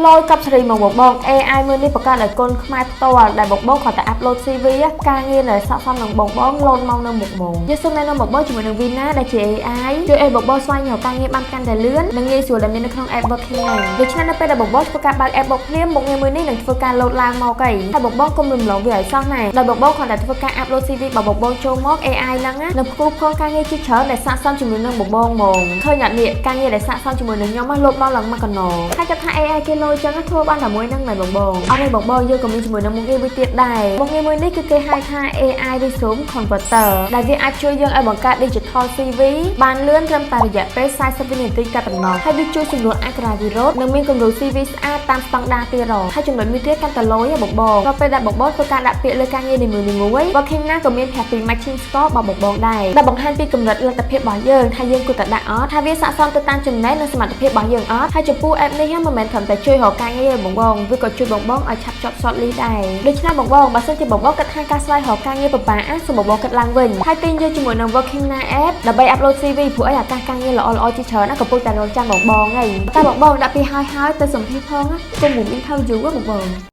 លយកប់សេរីមកបងបង AI មួយនេះបង្កើតដោយកូនខ្មែរផ្ទាល់ដែលបងបងគ្រាន់តែ upload CV ការងារដែលស័ក្តិសមនឹងបងបងលោតមកនៅមុខហ្មងយើងសូមណែនាំបងបងជាមួយនឹង Vina ដែលជា AI ជួយឲ្យបងបងស្វែងរកការងារបានកាន់តែលឿននិងងាយស្រួលដែលមាននៅក្នុង app Working ណាដូច្នេះនៅពេលដែលបងបងធ្វើការបើក app បុកភ្លាមមុខងារមួយនេះនឹងធ្វើការលោតឡើងមកហើយហើយបងបងកុំរំលងវាឲ្យសោះណាដោយបងបងគ្រាន់តែធ្វើការ upload CV របស់បងបងចូលមក AI ហ្នឹងណានឹងផ្គូផ្គងការងារជាច្រើនដែលស័ក្តិសមជាមួយនឹងបងបងហ្មងឃើញអត់នេះការងារដែលស័ក្តិសមជាមួយនឹងខ្ញុំលោតមកឡើងមកកណោហើយចាប់ថា AI គេលោចឹងធ្វើបានតែមួយហ្នឹងមែនបងបងអត់ទេបងបងយើងក៏មានជាមួយនឹងមុខងារមួយទៀតដែរមុខងារមួយនេះគឺគេហៅថា AI Resume Converter ដែលវាអាចជួយយើងឲ្យបង្កើត digital CV បានលឿនត្រឹមតែរយៈពេល40វិនាទីតែប៉ុណ្ណោះហើយវាជួយសម្រួលអក្ខរាវិរុទ្ធនិងមានគំរូ CV ស្អាតតាមស្តង់ដារទៀតហើយចំណុចមួយទៀតកាន់តែលយហ៎បងបងដល់ពេលដែលបងបងធ្វើការដាក់ពាក្យលើការងារនីមួយៗ Working ណាក៏មានប្រាប់ពី matching score របស់បងបងដែរដែលបង្ហាញពីកម្រិតលទ្ធភាពរបស់យើងថាយើងគួរតែដាក់អត់ថាវាស័ក្តិសមទៅតាមចំណេះនិងសមត្ថភាពរបស់យើងអត់ហើយចំពោះ app នេះមិនមែនត្រឹមតែជួយរកការងារទេបងបងវាក៏ជួយបងបងឲ្យឆាប់ជាប់ short list ដែរដូច្នេះបងបងបើសិនជាបងបងគិតថាការស្វែងរកការងារពិបាកសូមបងបងគិតឡើងវិញហើយទាញយកជាមួយនឹង Working Na app ដើម្បី upload CV ព្រោះអីឱកាសការងារល្អៗជាច្រើនណាកំពុងតែរងចាំបងបងហើយតែបងបងដាក់ពីហើយហើយទៅសម្ភាសផងណាគុំមុំ interview បងបង។